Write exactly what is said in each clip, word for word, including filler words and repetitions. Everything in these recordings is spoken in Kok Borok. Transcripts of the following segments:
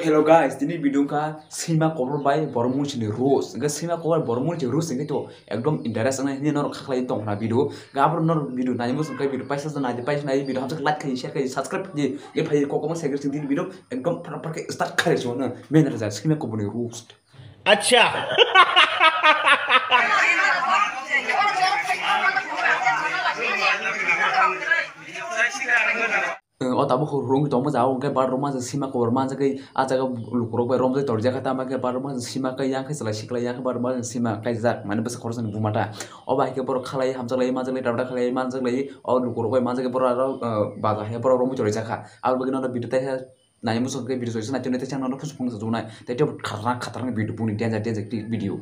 Hello guys, tini video wngkha sima kobor bai borok mungchini roast. Hingke sima kobor borok mungchini roast hingke to ekdom interest wngnai hini norok khaklai tongkha video. Gabro norok video nai muchung khe video paisa nai paisa nai video hamjak like khai share khai subscribe khai ye phai kok kok ma share khai tini video ekdom phara phara khe start khai chwng no main raja sima kobor ni roast. Acha. O tabuk hurung tongma jaga hwnkhe bathroom ma sima kobor manjagwi ah jaga lukurok bai romjak torjak kha tamo khe bathroom ma sima khe yang khe chwlai siklai yang khe bathroom ma sima khe jak mane bwsa khoroksa ni buma ta o bai khe borok khalai hamjaklai manjaklai dabda khalai manjaklai o lukurok bai manjagwi borok aro baja hai borok romwi torjak kha aboni bagwi no video tai khe. Nai muchung khe video soisa nai tei channel no phusuk phung sajunai tei tei khatrak khatrak video buni danger danger clip video.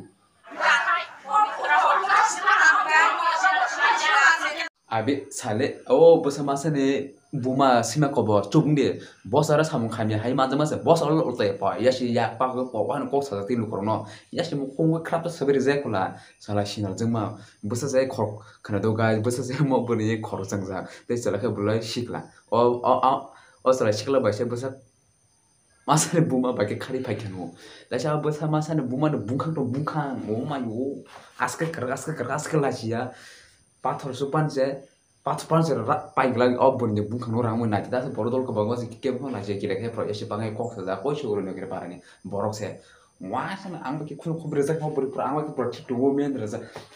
Abi sale o bwsa masa ni buma sima kobor chubung de boss aro samung khamya hai manjak masa boss aro utai pa yasi yak pa ko pa ano kok sajak tei lukurok no yasi mukhung khrap ta sabai rijak kula sala sinal jengma bwsa se khok khna do guys bwsa se mo bwrwi khorok changjak tei chwla khe bwlai sikla o o o o chwla sikla bai se bwsa. Masani buma bai khe khari phai khe no. Kaisa bwsa masani buma no bungkhang to bungkhang, oh my oh. Aske kar aske kar aske lachiya. Pathor su panse, pathor panse ra paigla o boni bungkhang no rangwi nai. Dasa boro dol ko bagwa se kebo lachiya kire khe pro ese bangai kok sa koi su ro no kire parani. Borok se. Wa sana ang bai khe khunu khubri jak mo bori pro ang bai khe pro thik to wo men ra.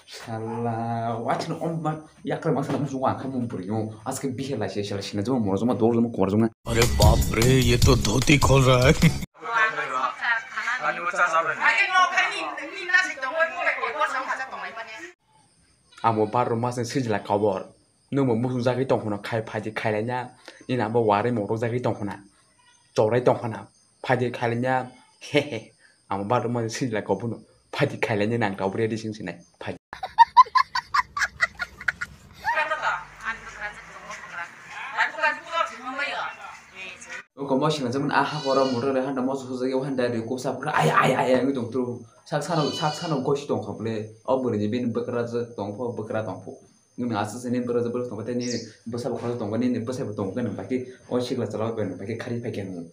Sala wa chino om ma yakra ma sana musu wa kha mo bori no. Aske bihe lachiya sala sina juma moro juma dol juma kor juma. अरे बाप रे, ये तो धोती खोल रहा है। Amo bar rok masing sijla kobor. Nwng bo muchung jagwi tong phano khai phaidi khailaina. Nini abo warwi morok jagwi tong phana. Chorai tong phana. Phaidi khailaina. Hehe. Amo bar rok masing sijla kobor no. Phaidi khailaina nang tabuk ready sing sinai. Phaidi. O komo sina jemon a ha koro motor re handa moso hujak ya handa re ko sa pura ai ai ai ai tong tru sak sano sak sano gosi tong kha bole o bwrwi ni bini bwkra je tong pho bwkra tong pho nini aswk se nini bwkra je bwrwi tong pho tei nini bwsa bo khorok tong pho nini bwsai bo tong pho nini baki o sikla chala bai nini baki khari phai khe nung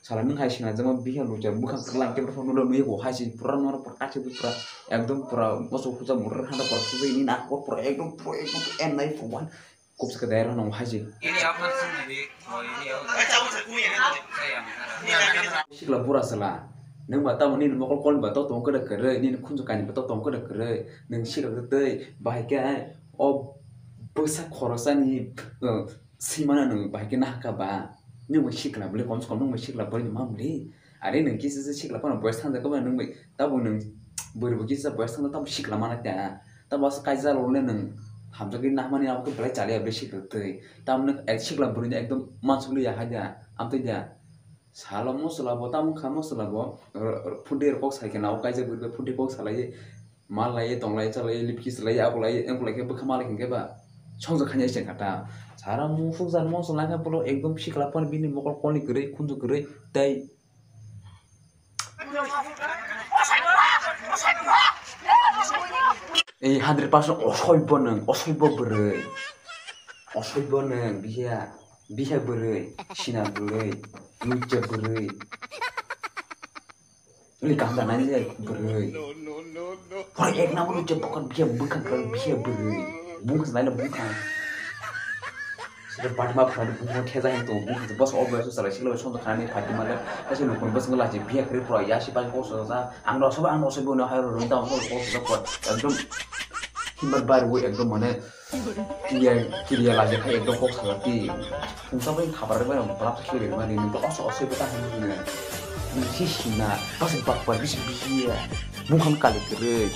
sala nung hai sina jemon bihal luchar bwkhang kwlai khe bwrwi nulo nui bo hai se pura noro pura kachi pura ekdom pura moso hujak motor handa pura hujak nini a pura ekdom pura ekdom en nai pura. Kubsa khe dai rok nang haji. Ini apa sih ini? Oh, ini ya. Sikla bura sala. Nang ba tamo nini mokol kol ba to tong kada kere, nini khunju kani ba to tong kada kere. Nang sikla tei bahai khe o bwsa khoroksa ni simana nang bahai khe nahka ba. Nang ba sikla bole kom se kom nang ba sikla bole mamli. Are nwng kisa se sikla phano boyes thang jakha ba nwng bai tabo nwng bwrwi bo kisa boyes thang tabo sikla mana kya tabo aswk kaisa rok le nwng hamjagwi nahmani abo khe belai chaliya belai sikla twi tamo nwng sikla bwrwi no ekdom mansukliya hai da amtwi da salo mosola bo tamo wngkha mosola bo phundi rok kok sai khe na o kaisa bwrwi bai phundi kok salai mal lai tonglai chalai lipki chalai abo lai abo lai khe bwkha mal hinkhe ba songjak khainai se kha ta sara musuk jar mosola khe bolo ekdom sikla phano bini mokol kolni kwrwi khunju kwrwi tei. Ei hundred percent osoibo nwng, osoibo bwrwi. Osoibo nwng biha, biha bwrwi, sina bwrwi, lucha bwrwi. Uli kanda nani le bwrwi. Pore ek number lucha pokon biha bwkhang khe biha bwrwi. Bungkha nai le bungkha. Sida Fatima phai bung theza hin to bung theza bos obo so sala sila song khani Fatima le. Ese no kon bos ngala je biya kri pro ya si pa ko so sa ang ro so ang ro so bo no ha ro ro ta ko so ko ekdom himar bar wo ekdom mane kiriya kiriya la je khai ekdom kok sa ti. Ung sa bai khabar ba bla khiri mani ni to oso oso beta hin ni. Ni si sina bas bak bak bisi biya. Bung kham kali kri.